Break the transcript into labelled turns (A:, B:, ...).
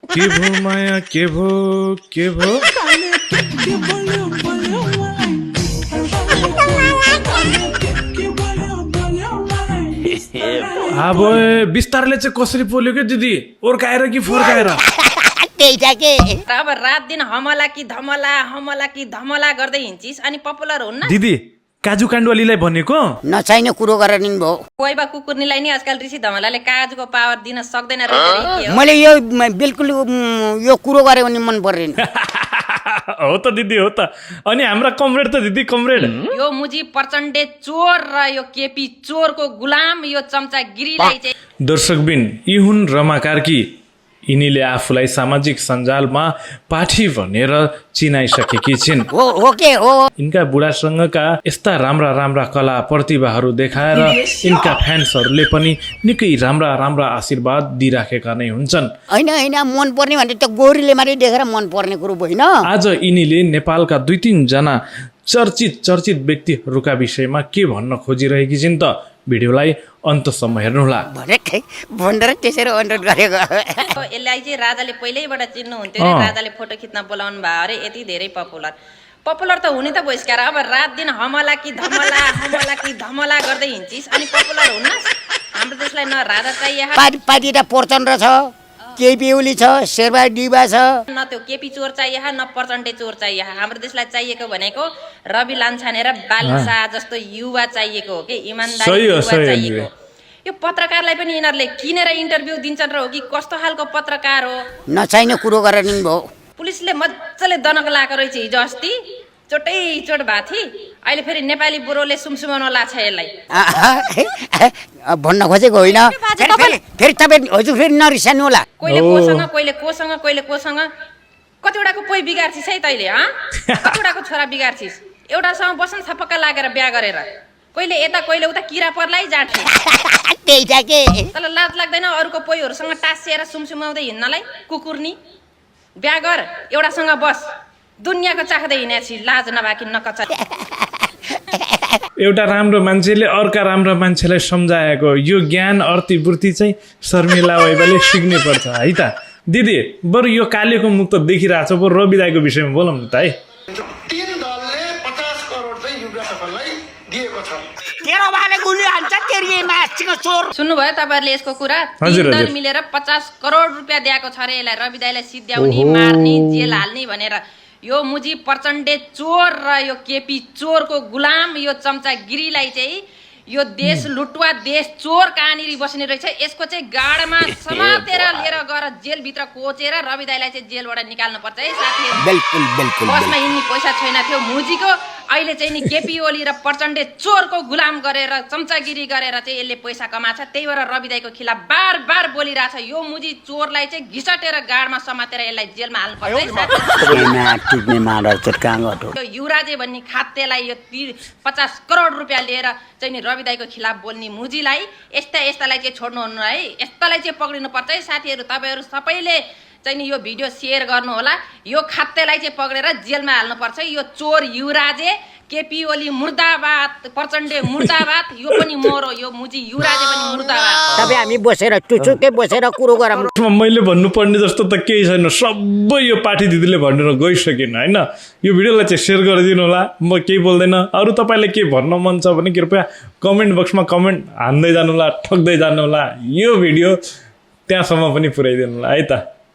A: के भो माया के भो अब बिस्तारले चाहिँ कसरी पोल्यो के दिदी ओर्काएर कि फर्काएर
B: अब रात दिन हमला कि धमला गर्दै हिँड्छिस् अनि पपुलर हुन्न
A: दिदी काजु काण्डवालीलाई भनेको
C: नचाहिने कुरो गरेर नि भो
B: कोही बा कुकुर्नीलाई नि आजकल ऋषि धमलाले काजुको पावर दिन सक्दैन रहेछ
C: मैले यो बिल्कुल यो कुरो गरे भने मन पर्दैन
A: हो त दिदी हो त अनि हाम्रा कमरेड त दिदी कमरेड
B: यो मुजी प्रचण्डे चोर र यो केपी चोरको गुलाम यो चम्चा गिरीलाई चाहिँ
A: दर्शकबिन यी हुन् रमा कार्की यिनीले आफूलाई सामाजिक सञ्जालमा पाठी भनेर चिनाइसकेकी छिन्
C: हो के हो
A: यिनका बुढासँगका यस्ता राम्रा राम्रा कला प्रतिभाहरू देखाएर यिनका फ्यान्सहरूले पनि निकै राम्रा राम्रा आशीर्वाद दिइराखेका नै हुन्छन्
C: होइन मन पर्ने भने त गोरीले मात्रै देखेर मन पर्ने कुरो होइन
A: आज यिनीले नेपालका 2-3 जना चर्चित व्यक्तिहरूका विषयमा के भन्न खोजिरहेकी छिन् त भिडियोलाई अन्तसम्म हेर्नुहोला
C: भनेर त्यसरी अनुरोध गरेको
B: यसलाई चाहिँ राजाले पहिल्यैबाट चिन्नु हुन्थ्यो राजाले फोटो खिच्न बोलाउनु भयो अरे यति धेरै पपुलर त हुने त बहिष्कार अब रात दिन हमला कि धमला गर्दै हिँड्छिस् अनि पपुलर हुन्न हाम्रो देशलाई न राजा चाहिए
C: पार्टी त प्रचण्ड छ केपी ओली छ शेरबहादुर डिबा छ
B: न त्यो केपी चोर चाहिए न प्रचण्डे चोर चाहिए हाम्रो देशलाई चाहिएको भनेको रवि लान्छाने र बालन शाह जस्तो युवा चाहिएको हो कि इमानदारी युवा चाहिएको यो पत्रकारलाई पनि यिनीहरूले किनेर इन्टरभ्यू दिन्छन् र हो कि कस्तो खालको पत्रकार हो
C: नचाहिने कुरो गरेर नि भो
B: पुलिसले मजाले दनक लाएको रहेछ हिजो अस्ति चोट भएको थिए अहिले फेरि नेपाली बुढोले सुमसुमाउन लाग्छ यसलाई
C: भन्न खोजेको होइन फेरि तपाईँ हजुर फेरि नरिसानु होला
B: कहिले कोसँग कतिवटाको पोइ बिगार्छिस् है तैँले कतिवटाको छोरा बिगार्छिस् एउटासँग बस्न छपक्का लागेर बिहा गरेर कहिले यता कहिले उता किरा पर्लाई जाँथे तर लाज लाग्दैन अरूको पोइहरूसँग टाँसिएर सुमसुमाउँदै हिँड्नलाई कुकुर्नी बिहा गर एउटासँग बस दुनियाँको चाख्दै हिँडेपछि लाज नभएकी नकचा
A: एउटा राम्रो मान्छेले अर्का राम्रो मान्छेलाई सम्झाएको यो ज्ञान अर्तिपूर्ति चाहिँ शर्मिला वैबाले सिक्नै पर्छ है त दिदी बरु यो कालेको मुख त देखिरहेको छ बरु रवि दाइको विषयमा बोलौँ न त है
D: 3 दलले 50 करोड चाहिँ युवराज सरकारलाई दिएको छ
B: सुन्नुभयो तपाईँहरूले यसको कुरा 3 दल मिलेर 50 करोड रुपियाँ दिएको छ अरे यसलाई रवि दाइलाई सिद्ध्याउने मार्ने जेल हाल्ने भनेर यो मुजी प्रचण्डे चोर र यो केपी चोरको गुलाम यो चम्चा गिरीलाई चाहिँ यो देश लुटुवा देश चोर कहाँनिर बस्ने रहेछ यसको चाहिँ गाडमा समातेर लिएर गएर जेलभित्र कोचेर रवि दाइलाई चाहिँ जेलबाट निकाल्नु पर्छ है साथीहरू बसमा हिँड्ने पैसा छैन थियो मुजीको अहिले चाहिँ नि केपी ओली र प्रचण्डे चोरको गुलाम गरेर चम्चागिरी गरेर चाहिँ यसले पैसा कमाछ त्यही भएर रवि दाइको खिलाफ बार बोलिरहेछ यो मुजी चोरलाई चाहिँ घिसटेर गाडमा समातेर यसलाई जेलमा हाल्नु पर्छ युवराजे भन्ने खातेलाई यो 50 करोड रुपियाँ लिएर चाहिँ नि रवि दाइको खिलाफ बोल्ने मुजीलाई यस्तालाई चाहिँ छोड्नु हुनु है यस्तालाई चाहिँ पक्रिनु पर्छ है साथीहरू तपाईँहरू सबैले चाहिँ नि यो भिडियो सेयर गर्नु होला यो खातेलाई चाहिँ पक्रेर जेलमा हाल्नु पर्छ यो चोर युवराजे केपी ओली मुर्दाबाद प्रचण्डे मुर्दाबाद यो पनि मरो यो मुजी युवराजे पनि मुर्दाबाद
C: तपाईँ हामी बसेर टुचुकै बसेर कुरो गरौँ
A: मैले भन्नुपर्ने जस्तो त केही छैन सबै यो पाठी दिदीले भनेर गइसकेन होइन यो भिडियोलाई चाहिँ सेयर गरिदिनु होला म केही बोल्दैन अरू तपाईँलाई के भन्न मन छ भने कृपया कमेन्ट बक्समा कमेन्ट हान्दै जानु होला ठग्दै जानु होला यो भिडियो त्यहाँसम्म पनि पुर्याइदिनु होला है त